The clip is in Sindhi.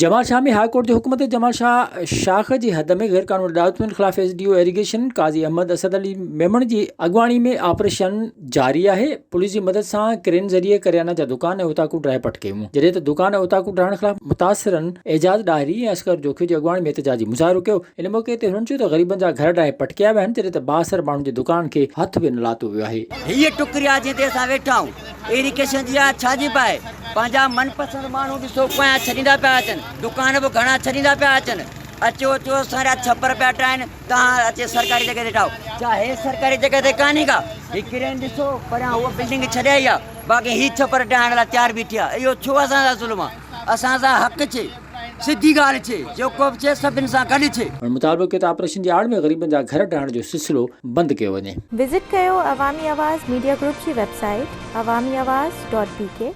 جمال شاهه ۾ هاء ڪورٽ جي حڪم تي جمال شاهه شاخ جي حد ۾ غير قانوني اڏاوتن خلاف S D O irrigation Qazi Ahmed Asad Ali Memon جي اڳواڻي ۾ آپريشن جاري آهي، پوليس جي مدد سان ڪرين ذريعي ڪريانا جا دڪان ۽ اوطاقون ڊاهي پٽ ڪيون، جڏهن ته دڪان ۽ اوطاقون ڊاهڻ خلاف متاثرن اعجاز ڏاهري ۽ اصغر جوکيو جي اڳواڻي ۾ احتجاجي مظاهرو ڪيو، ان موقعي تي هنن چيو ته غريبن جا گهر ڊاهي پٽ ڪيا ويا آهن، جڏهن ته بااثر ماڻهن جي دڪانن کي هٿ به نه لاتو ويو آهي. هيء ٽڪري آ جنهن تي اسان ويٺا آهيون. ايريگيشن جي آ ڇا جي به آهي. پنهنجا من پسند ماڻهو ڏسو پويان ڇڏيندا پيا اچن. دڪان به گهڻا ڇڏيندا پيا اچن. اچو اچو اسان جا ڇپر پيا ٽائن توهان اچي سرڪاري جڳهه تي ٽاهو. ڇا هي سرڪاري جڳهه تي ڪانهي ڪا. هي ڪرين ڏسو پريان هوء بلڊنگ ڇڏي آئي آ. باقي هي ڇپر ٽاهڻ لاء تيار بيٺي آ. اهو ڇو اسان سان ظلم آ. اسان سان حق ڇي. سڌي ڳالهه ڇي. جيڪو به ڇي سڀن سان گڏ ڇي. هن مطالبو ڪيو ته آپريشن جي آڙ ۾ غريبن جا گهر ڊاهڻ جو سلسلو بند ڪيو وڃي. وزٽ ڪيو عوامي آواز ميڊيا گروپ جي website Awami Awaz dot B K.